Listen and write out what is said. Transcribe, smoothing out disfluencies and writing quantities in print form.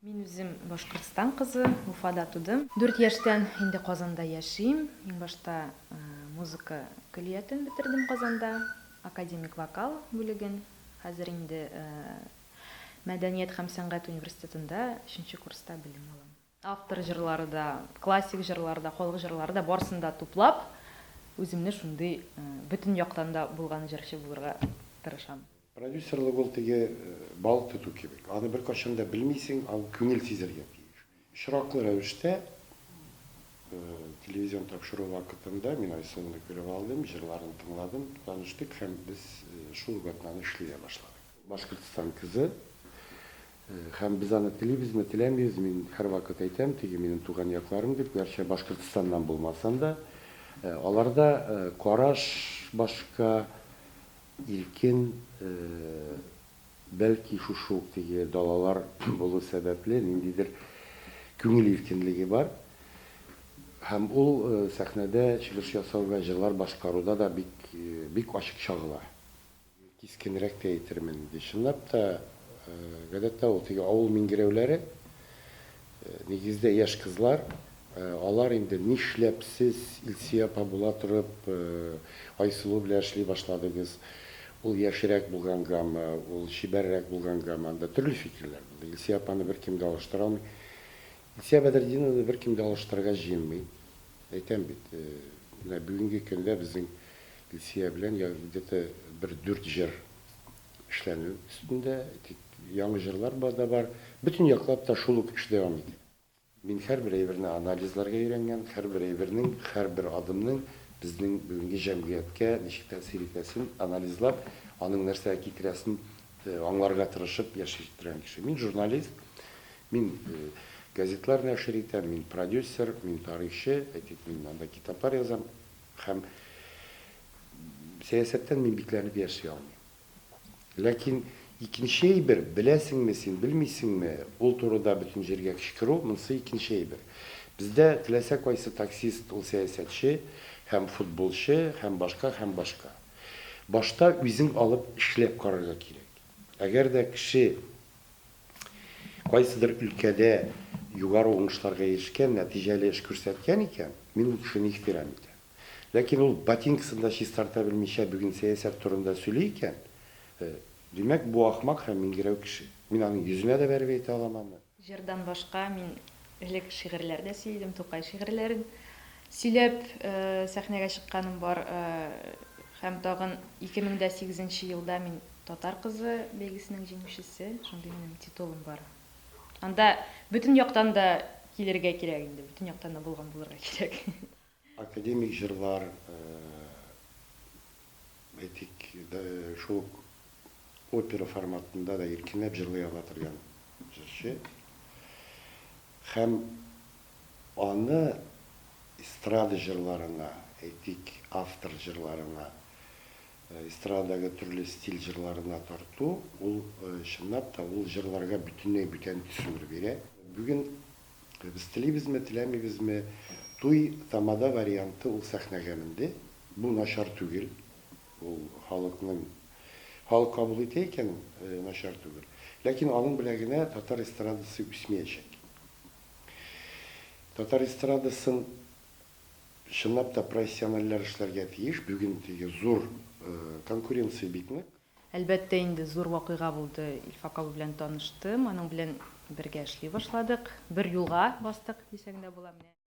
Мин үзем Башкортстан кызы, Уфада тудым. Дүрт яшьтән инде Казанда яшим. Иң башта музыка көллиятен бетердем Казанда, академик вокал бүлеген. Хәзер инде Мәдәният һәм сәнгать университетында өченче курста белем алам. Автор җырлары да, классик җырлар да, халык җырлары да, барысын да туплап, үземне шундый бөтен яктан да булган җырчы булырга тырышам. Продюсерлык ул теге балык тоту кебек. Аны беркайчан да белмисең, аны күңел сизәргә тиеш. Очраклы рәвештә телевизион тапшыру вакытында мин Айсылуны күреп алдым, җырларын тыңладым, таныштык һәм без шул ук атнаны эшли дә башладык. Башкортстан кызы. Һәм без аны телибезме, теләмибез, мин һәрвакыт әйтәм, теге минем туган якларым дип, гәрчә Башкортстаннан булмасам да. Аларда караш башка, Иркен, бәлки шушы ук теге далалар булу сәбәпле, ниндидер күңел иркенлеге бар. Һәм ул сәхнәдә чыгыш ясауга, җырлар башкаруда да бик, бик ачык чагыла. Кискенрәк тә әйтермен инде. Чынлап та, гадәттә ул теге авыл миңгерәүләре, Нигездә яшь кызлар, алар инде нишләп сез Илсөя апа була торып Айсылу белән эшли башладыгыз, ул яшьрәк булгангамы, ул чибәррәк булгангамы, анда төрле фикерләр булды. Илсөя апаны беркем дә алыштыра алмый. Илсөя Бәдретдинованы беркем дә алыштырырга җыенмый. Әйтәм бит, менә бүгенге көндә безнең Илсөя белән где-то бер дүрт җыр Эшләнү өстендә, тик яңа җырлар бар да бар. Бөтен яклап та шул ук эш дәвам итә. Мин һәрбер әйберне анализларга өйрәнгән, һәрбер әйбернең, һәрбер адымның безнең бүгенге җәмгыятькә ничек тәэсир итәсен анализлап, аның нәрсәгә китерәсен аңларга тырышып яши торган кеше. Мин журналист, мин газетлар нәшер итәм, мин продюсер, мин тарихчы, әйтик, мин анда китаплар язам һәм Сәясәттән мин бикләнеп яши алмыйм. Ләкин икенче әйбер, беләсеңме син, белмисеңме, ул турыда бөтен җиргә кычкыру, монысы икенче әйбер. Бездә теләсә кайсы таксист ул сәясәтче, һәм футболчы, һәм башка, һәм башка. Башта үзең алып эшләп карарга кирәк. Әгәр дә кеше кайсыдыр өлкәдә югары уңышларга ирешкән, нәтиҗәле эш күрсәткән икән, мин ул кешене ихтирам итәм. Ләкин ул ботинкасын да чистарта белмичә бүген сәясәт турында сөйли икән, димәк, бу ахмак һәм миңгерәү кеше. Мин аның йөзенә дә бәреп әйтә алам аны. Җырдан башка мин элек шигырьләр дә сөйли идем, Тукай шигырьләрен сөйләп сәхнәгә чыкканым бар. Һәм тагын 2008 нче елда мин Татар кызы бәйгесенең җиңүчесе, шундый минем титулым бар. Анда бөтен яктан да килергә кирәк инде, бөтен яктан да булган булырга кирәк. Академик җырлар, әйтик, шул ук опера форматында да иркенләп җырлый ала торган җырчы. Һәм аны эстрада җырларына, әйтик, автор җырларына, эстрадагы төрле стиль җырларына тарту, ул чынлап та ул җырларга бөтенләй бүтән төсмер бирә. Бүген Без телибезме, теләмибезме, туй тамада варианты ул сәхнәгә менде. Бу начар түгел. Ул халыкның, халык кабул итә икән, начар түгел. Ләкин аның белән генә татар эстрадасы үсмиячәк. Татар эстрадасын чынлап та профессиональләр эшләргә тиеш. Бүген теге зур конкуренция бик нык. Әлбәттә инде, зур вакыйга булды, Илфак абый белән таныштым, аның белән бергә эшли башладык, бер юлга бастык дисәң дә була менә.